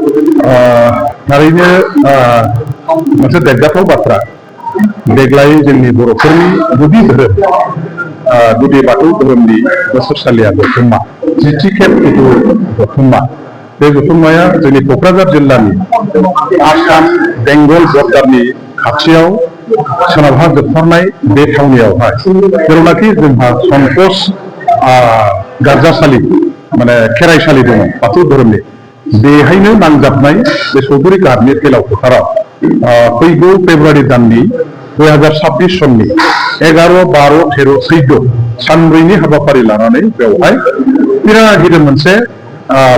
थारैनो मोनसे देरगाथाव बाथ्रा देग्लाय जोंनि बर'फोरनि गुदि धोरोम गुदि बाथौ धोरोमनि बोसोरसालिया जथुम्मा 10थि खेब जिथु जथुम्मा बे जथुम्माया जोंनि क'क्राझार जिल्लानि आसाम बेंगल बर्डारनि खाथियाव सोनाबहा जोबथारनाय बे थावनियावहाय जेरावनाखि जोंहा संकस गारजासालि माने खेराइसालि दङ बाथौ धोरोमनि बेहायनो नांजाबनाय बे चौधुरी घाटनि फैलाव फोथाराव फैगौ फेब्रुवारि दाननि 2026 सननि 11, 12, 13, 14 सानब्रैनि हाबाफारि लानानै बेवहाय बिराद गिदिर मोनसे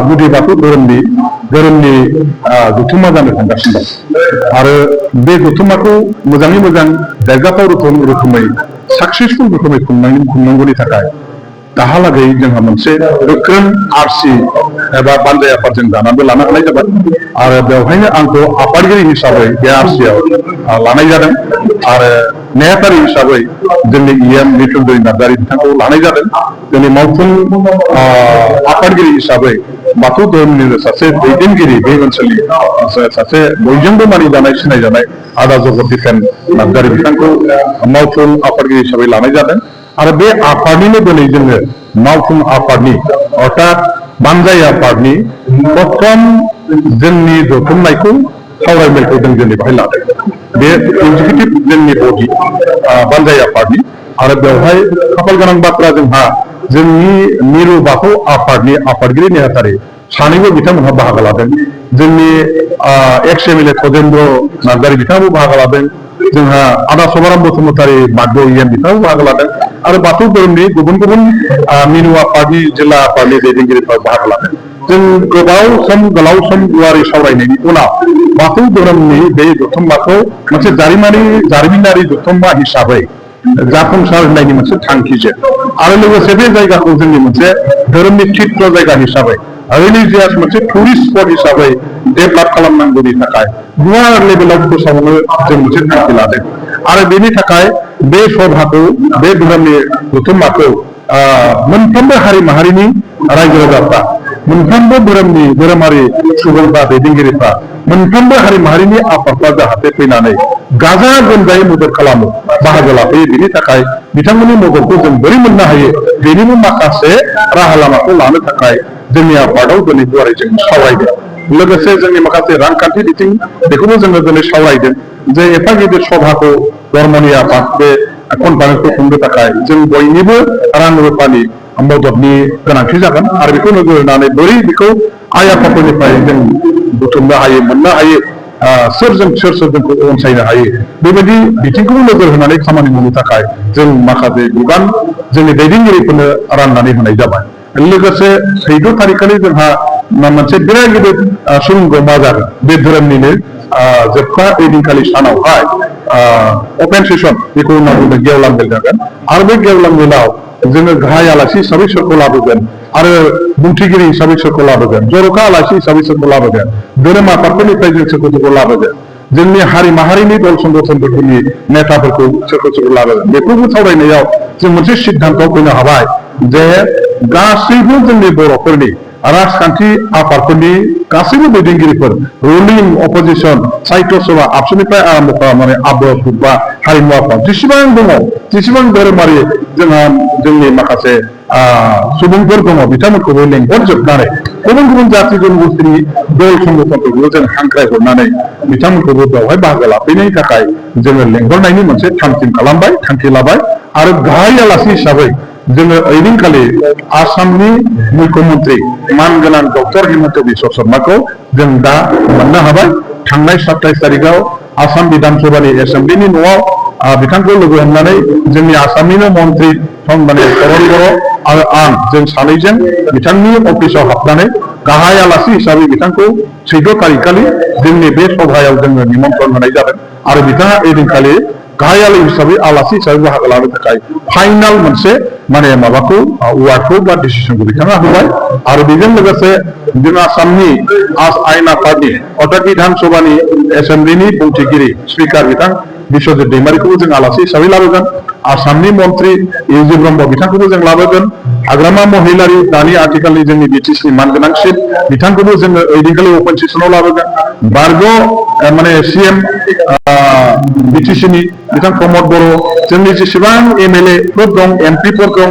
गुदि बाथौ धोरोमनि जथुम्मा जानो थांगासिनो दं आरो बे जथुम्माखौ मोजाङै मोजां देरगाथाव रोखोमै साक्सेसफुल रोखोमै खुंनांगौनि थाखाय दाहालागै जोंहा मोनसे गोख्रों आरसि एबा बानजाय आफादजों दानाबो लानो हानाय जाबाय आरो बेवहायनो आंखौ आफादगिरि हिसाबै बे आरसिआव लानाय जादों आरो नेहाथारि हिसाबै जोंनि इएम मृत्युंजय नार्जारी बिथांखौ लानाय जादों जोंनि मावफुं आफादगिरि हिसाबै बाथौ धोरोमनिनो सासे दैदेनगिरि बे ओनसोलनि सासे बयजोंबो मानिजानाय सिनायजानाय आदा जगदीपेन नार्जारी बिथांखौ मावफुं आफादगिरि हिसाबै लानाय जादों आरो बे आफादनिनो दिनै जोङो मावफुं आफादनि अर्थात बानजाय आफादनि प्रथम जोंनि जथुम्मायखौ सावरायमेलखौ जों दिनै बाहाय लादों बे एग्जिकिउटिभ जोंनि बडि बानजाय आफादनि आरो बेवहाय खाफाल गोनां बाथ्रा जोंहा जोंनि मिरु बाथौ आफादनि आफादगिरि नेहाथारि सानैबो बिथांमोनहा बाहागो लादों जोंनि एक्स एमएलए थजेन्द्र नार्जारी बिथाङाबो बाहागो लादों जोंहा आदा सभाराम बसुमतारी बागद इएम बिथाङाबो बाहागो लादों आरो बाथौ धोरोमनि गुबुन गुबुन मिरु आफादनि जिल्ला आफादनि दैदेनगिरिफोरा बाहागो लादों जों गोलाव सम गुवारै सावरायनायनि उनाव बाथौ धोरोमनि बे जथुम्माखौ मोनसे जारिमिनारि जथुम्मा हिसाबै जाफुंसार होनायनि मोनसे थांखिजों आरो लोगोसे बे जायगाखौ जोंनि मोनसे धोरोमनि तीर्थ जायगा हिसाबै रिलिजियास मोनसे टुरिस्ट स्पट हिसाबै डेभेलप खालामनांगौनि थाखाय गुवार लेभेलाव फोसावनो जों मोनसे थांखि लादों आरो बेनि थाखाय बे सभाखौ बे धोरोमनि जथुम्माखौ मोनफ्रोमबो हारि माहारिनि रायजो राजाफ्रा मोनफ्रोमबो धोरोमारि सुबुंफ्रा दैदेनगिरिफ्रा मोनफ्रोमबो हारि माहारिनि आफादफ्रा जाहाथे फैनानै गाजा गोमजायै मदद खालामो बाहागो लाफैयो बेनि थाखाय बिथांमोननि मददखौ जों बोरै मोननो हायो बेनिबो माखासे राहा लामाखौ लानो थाखाय जोंनि आफादाव दिनै गुवारै जों सावरायदों लोगोसे जोंनि माखासे रांखान्थि बिथिं बेखौबो जोङो दिनै सावरायदों जे एफा गिदिर सभाखौ धर्मनि आफाद बे कनफारेन्सखौ खुंनो थाखाय जों बयनिबो रां रुफानि मददनि गोनांथि जागोन आरो बेखौ नोजोर होनानै बोरै बेखौ आइ आफादफोरनिफ्राय जों बुथुमनो हायो मोननो हायो सोर जोंखौ अनसायनो हायो बेबायदि बिथिंखौबो नोजोर होनानै खामानि मावनो थाखाय जों माखासे बिबान जोंनि दैदेनगिरिफोरनो राननानै होनाय जाबाय लोगोसे 14 थारिखखालि जोंहा मोनसे बिराद गिदिर सुबुंगमा जागोन बे धोरोमनिनो जोबथा ओइदिनखालि सानावहाय अपेन सेसन बेखौ होनना बुङो गेवलां मेल जागोन आरो बे गेवलां मेलाव जोङो गाहाय आलासि हिसाबै सोरखौ लाबोगोन आरो बुंथिगिरि हिसाबै सोरखौ लाबोगोन जर'खा आलासि हिसाबै सोरखौ लाबोगोन धोरोम आफादफोरनिफ्राय जों सोरखौ लाबोगोन जोंनि हारि माहारिनि दल संगठनफोरनि नेताफोरखौ सोरखौ लाबोगोन बेखौबो सावरायनायाव जों मोनसे सिद्धान्तआव फैनो हाबाय जे गासैबो जोंनि बर'फोरनि राजखान्थि आफादफोरनि गासैबो दैदेनगिरिफोर रुलिं अपोजिसन साहित्य सभा आबसुनिफ्राय आरम्भ खालामनानै आब्रुथि बा हारिमु आफाद जेसेबां धोरोमारि जोंनि माखासे सुबुंफोर दङ बिथांमोनखौबो लेंहरजोबनानै गुबुन गुबुन जाथि जनगोष्ठीनि दल संगठनफोरखौबो जों हांख्रायहरनानै बिथांमोनखौबो बेवहाय बाहागो लाफैनायनि थाखाय जोङो लेंहरनायनि मोनसे थांखि लाबाय आरो गाहाय आलासि हिसाबै जोङो ओइदिनखालि आसामनि मुख्यमन्त्रि मानगोनां डक्टर हिमन्त बिश्व शर्माखौ जों दा मोननो हाबाय थांनाय 27 तारिखआव आसाम विधान सभानि एसेम्ब्लिनि न'आव बिथांखौ लोगो हमनानै जोंनि आसामनिनो मन्त्रि माने करण बर' आरो आं जों सानैजों बिथांनि अफिसाव हाबनानै गाहाय आलासि हिसाबै बिथांखौ 14 तारिखखालि जोंनि बे सभायाव जोङो निमन्त्रण होनाय जादों आरो बिथाङा ओइदिनखालि गाहाय आलासि हिसाबै बाहागो लानो थाखाय फाइनाल मोनसे माने माबाखौ वार्डखौ बा डिसिसनखौ बिथाङा होबाय आरो बेजों लोगोसे जों आसामनि आयेन आफादनि अर्थात विधान सभानि एसेम्ब्लिनि बुंथिगिरि स्पिकार बिथां बिश्वजित दैमारिखौबो जों आलासि हिसाबै लाबोगोन आसामनि मन्त्रि इउजि ब्रह्म बिथांखौबो जों लाबोगोन हाग्रामा महिलारि दानि आथिखालनि जोंनि बिटिसिनि मानगोनांसिन बिथांखौबो जोङो ओइदिनखालि अपेन सेसनाव लाबोगोन बारग' माने सिएम बिटिसिनि बिथां प्रमद बर' जोंनि जेसेबां एमएलए फोर दं एमपिफोर दं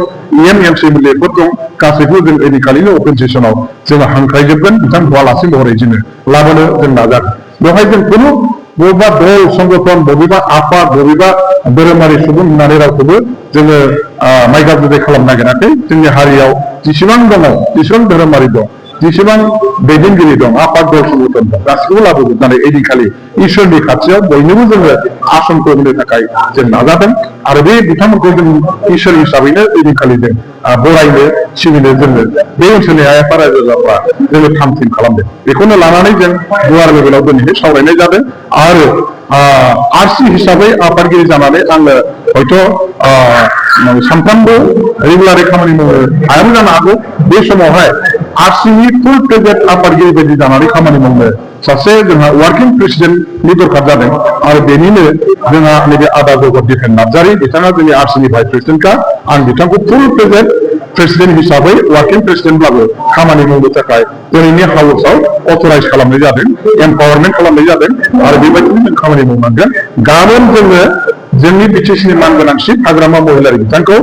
एमसि एमएलए फोर दं गासैखौबो जों ओइदिनखालिनो अपेन सेसनाव जोङो हांख्रायजोबगोन बिथां बुवालासि महरै जोङो लाबोनो जों नाजागोन बेवहाय जों खुनु बबेबा दल संगठन बबेबा आफाद बबेबा धोरोमारि सुबुं होननानै रावखौबो जोङो माइगा गुदै खालामनो नागिराखै जोंनि हारियाव जेसेबां दङ जेसेबां धोरोमारि दं जेसेबां दैदेनगिरि दं आफाद दल संगठन दं गासैखौबो लाबोजोबनानै ओइदिनखालि इसोरनि खाथियाव बयनोबो जोङो आसनखौ होनो थाखाय जों नाजादों आरो बे बिथांमोनखौ जों इसोर हिसाबैनो ओइदिनखालि जों बरायनो सिबिनो जोङो बे ओनसोलनि आइ आफा रायजो राजाफ्रा जोङो थाम थिम खालामदों बेखौनो लानानै जों गुवार लेभेलाव दिनैहाय सावरायनाय जादों आरो आरसि हिसाबै आफादगिरि जानानै आङो हयथ' सानफ्रामबो रेगुलारै खामानि मावनो हायाबो जानो हागौ बे समावहाय आरसिनि फुल प्रेजेन्ट आफादगिरि बायदि जानानै खामानि मावनो सासे जोंहा वार्किं प्रेसिडेन्टनि दरकार जादों आरो बेनिनो जोंहा नैबे आदा जगत दिपेन नार्जारि बिथाङा जोंनि आरसिनि भाइस प्रेसिडेन्टखा आं बिथांखौ फुल प्रेसिडेन्ट हिसाबै वार्किं प्रेसिडेन्टब्लाबो खामानि मावनो थाखाय दिनैनि हाउसआव अथराइज खालामनाय जादों एम्पावारमेन्ट खालामनाय जादों आरो बेबायदिनो जों खामानि मावनांगोन गाबोन जोङो जोंनि बिटिसिनि मानगोनांसिन हाग्रामा महिलारि बिथांखौ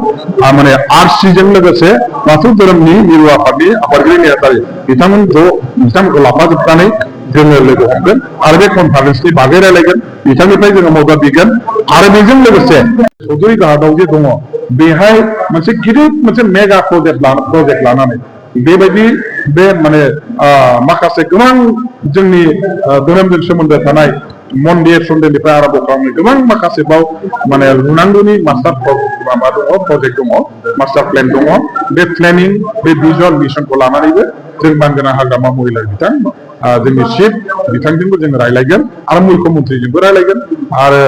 माने आरसिजों लोगोसे बाथौ धोरोमनि मिरु आफादनि आफादगिरि नेहाथारि बिथांमोनखौ लाफाजोबनानै जोङो लोगो हमगोन आरो बे कनफारेन्सनि बागै रायलायगोन बिथांनिफ्राय जोङो मदद बिगोन आरो बेजों लोगोसे चौधुरी घाटआव जे दङ बेहाय मोनसे गिदिर मोनसे मेगा प्रजेक्ट लानानै बेबायदि बे माने माखासे गोबां जोंनि धोरोमजों सोमोन्दो थानाय मन्दिर सन्दिरनिफ्राय आरम्भ खालामनाय गोबां माखासे बाव माने लुनांगौनि मास्टार माबा दङ प्रजेक्ट दङ मास्टार प्लेन दङ बे प्लेनिं बे भिजन मिसनखौ लानानैबो जों मानगोनां हाग्रामा महिला बिथां जोंनि चिफ बिथांजोंबो जोङो रायलायगोन आरो मुख्य मन्थ्रिजोंबो रायलायगोन आरो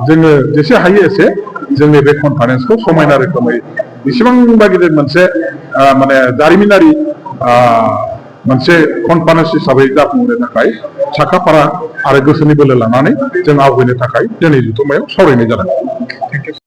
जोङो जेसे हायो एसे जोंनि बे कनफारेन्सखौ समायना रोखोमै बेसेबांबा गिदिर मोनसे माने जारिमिनारि मोनसे कनफारेन्स हिसाबै जाफुंहोनो थाखाय साखाफारा आरो गोसोनि बोलो लानानै जों आवगायनो थाखाय दिनै जथुम्मायाव सावरायनाय जादों।